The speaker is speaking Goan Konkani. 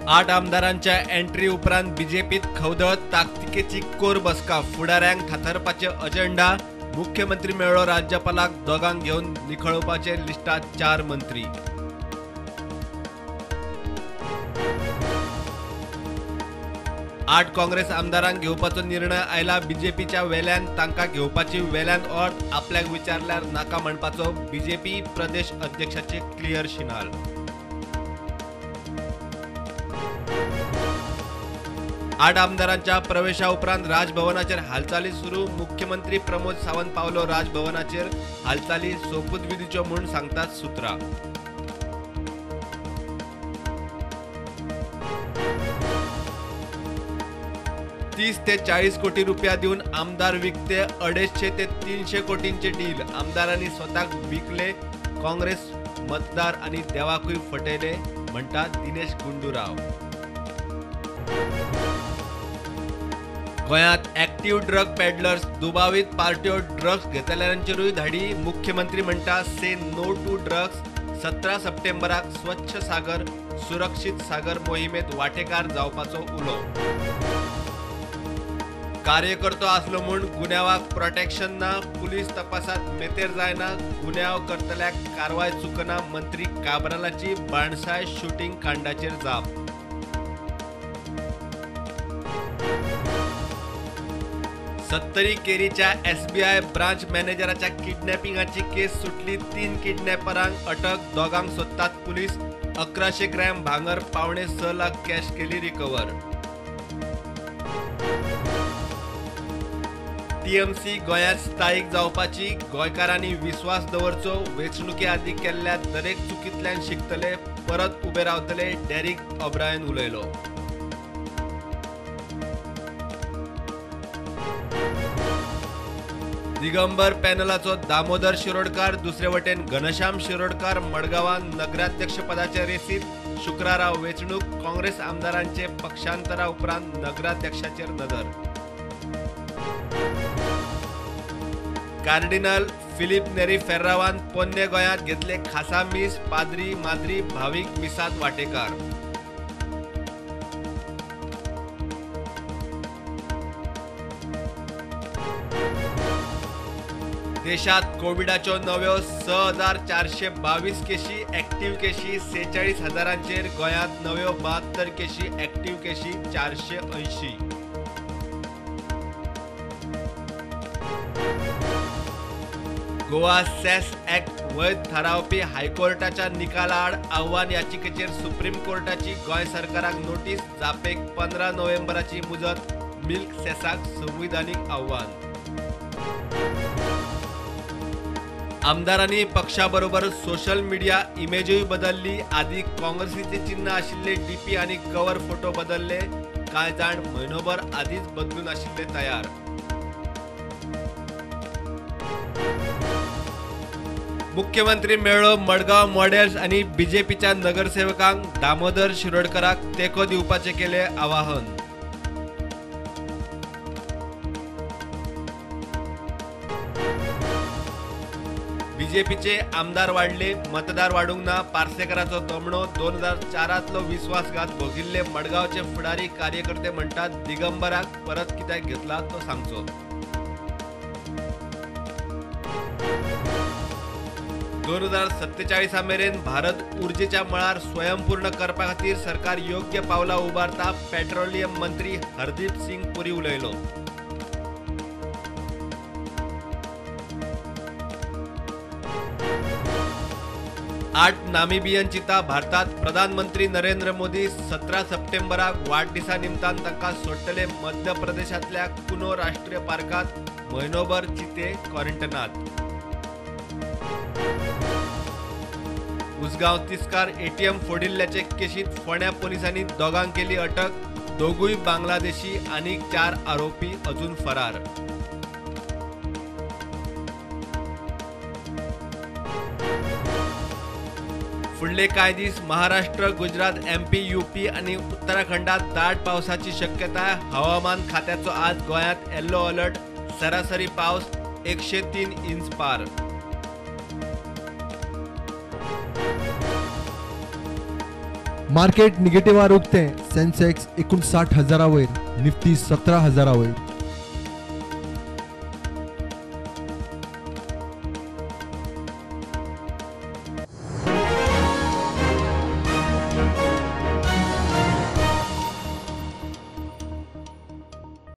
8 आमदारांच्या एंट्री उपरांत बीजेपीत खवदळ, ताकतिकेची कोर बसका, फुडाऱ्यांक थाथारपाचे अजेंडा। मुख्यमंत्री मेळ्ळो राज्यपालाक, दोगांक घेवन निखळोवपाचे लिस्टांत 4 मंत्री। आठ काँग्रेस आमदारांक घेवपाचो निर्णय आयला। बीजेपीच्या वेल्यान तांकां घेवपाची वेल्यान अर्थ आपल्याक विचारल्यार नाका म्हणपाचो बीजेपी प्रदेश अध्यक्षाचे क्लियर शिनाल। 8 आमदारांच्या प्रवेशा उपरांत राजभवनाचेर हालचाली सुरू। मुख्यमंत्री प्रमोद सावंत पावलो राजभवनाचेर, हालचाली सोपूतविधीच्यो म्हूण सांगतात सुत्रां। 30 ते 40 कोटी रुपया दिवन आमदार विकते, 250 ते 300 कोटींचे डील। आमदारांनी स्वताक विकले, काँग्रेस मतदार आनी देवाकूय फटयले म्हणटा दिनेश गुंडूराव। गोंयांत ऍक्टिव्ह ड्रग पेडलर्स, दुबावीत पार्ट्यो ड्रग्स घेतल्यांचेरूय धाडी। मुख्यमंत्री म्हणटा से नो टू ड्रग्स। 17 सप्टेंबराक स्वच्छ सागर सुरक्षीत सागर मोहिमेत वाटेकार जावपाचो उलो। कार्यकर्तो आसलो म्हूण गुन्यांवाक प्रोटेक्शन ना, पुलीस तपासात मेतेर जायना, गुन्यांव करतल्याक कारवाय चुकना, मंत्री काब्रालाची बाणसाय शुटींग कांडाचेर जाप। 70 केरीच्या एसबीआय ब्रांच मॅनेजराच्या किडनॅपिंगाची केस सुटली। 3 किडनॅपरांक अटक, दोगांक सोदतात पुलीस। 1100 ग्रॅम भांगर, 5.75 लाख कॅश केली रिकवर। टीएमसी गोंयांत स्थायीक जावपाची, गोंयकारांनी विस्वास दवरचो। वेंचणुके आदीं केल्ल्या दरेक चुकींतल्यान शिकतले, परत उबे रावतले, डेरिक ओब्रायन उलयलो। दिगंबर पॅनलाचो दामोदर शिरोडकार, दुसरे वटेन घनश्याम शिरोडकार मडगांवान नगराध्यक्षपदाचे रेसीत। शुक्रारा वेंचणूक, काँग्रेस आमदारांचे पक्षांतरा उपरांत नगराध्यक्षाचेर नदर। कार्डिनल फिलिप नेरी फेर्रावान पोन्ने गोंयांत घेतले खासा मीस, पाद्री माद्री भावीक मिसांत वाटेकार। देशात कोविडाच्यो नव्यो 6422 केशी, ऍक्टिव्ह केशी 46,000चेर। गोंयांत नव्यो 72 केशी, ऍक्टिव्ह केशी 480। गोवा सेस ऍक्ट वैध थारावपी हायकोर्टाच्या निकालाआड आव्हान याचिकेचेर सुप्रीम कोर्टाची गोंय सरकाराक नोटीस। जापेक 15 नोव्हेंबराची मुजत, मिल्क सेसाक संविधानीक आव्हान। आमदारांनी पक्षाबरोबर सोशल मिडिया इमेजूय बदलली। आदी काँग्रेसीचे चिन्ह आशिल्ले डीपी आनी कव्हर फोटो बदलले। कांय जाण म्हयनोभर आदींच बदलून आशिल्ले तयार। मुख्यमंत्री मेळ्ळो मडगांव मॉडेल्स आनी बीजेपीच्या नगरसेवकांक दामोदर शिरोडकराक तेंको दिवपाचें केलें आवाहन। बीजेपीचे आमदार वाडले, मतदार वाडूंक ना, पार्सेकराचो तोमणो। 2004तलो विस्वासघात भोगिल्ले मडगांवचे फुडारी कार्यकर्ते म्हणटात दिगंबराक परत कित्याक घेतला तो सांगचो। 2047 मेरेन भारत ऊर्जेच्या मळार स्वयंपूर्ण करपा खातीर सरकार योग्य पावलां उबारता, पेट्रोलियम मंत्री हरदीप सिंग पुरी उलयलो। आठ नामिबियन चिता भारतात, प्रधानमंत्री नरेंद्र मोदी 17 सप्टेंबराक वाडदिसा निमतान तांकां सोडटले। मध्य प्रदेशांतल्या कुनो राष्ट्रीय पार्कांत म्हयनोभर चिते क्वॉरंटनात। उसगांव तिस्कार एटीएम फोडिल्ल्याचे केशीत फोंड्या पोलिसांनी दोगांक केली अटक, दोगूय बांगलादेशी आनी 4 आरोपी अजून फरार। फुडले कांय दीस महाराष्ट्र, गुजरात, एमपी, यूपी आनी उत्तराखंडात दाट पावसाची शक्यता। हवामान खात्याचो आज गोंयांत येल्लो अलर्ट, सरासरी पावस 103 इंच पार। मार्केट निगेटिव्हार उक्तें. सेन्सेक्स 59,000 वयर, निफ्टी 17,000 वयर.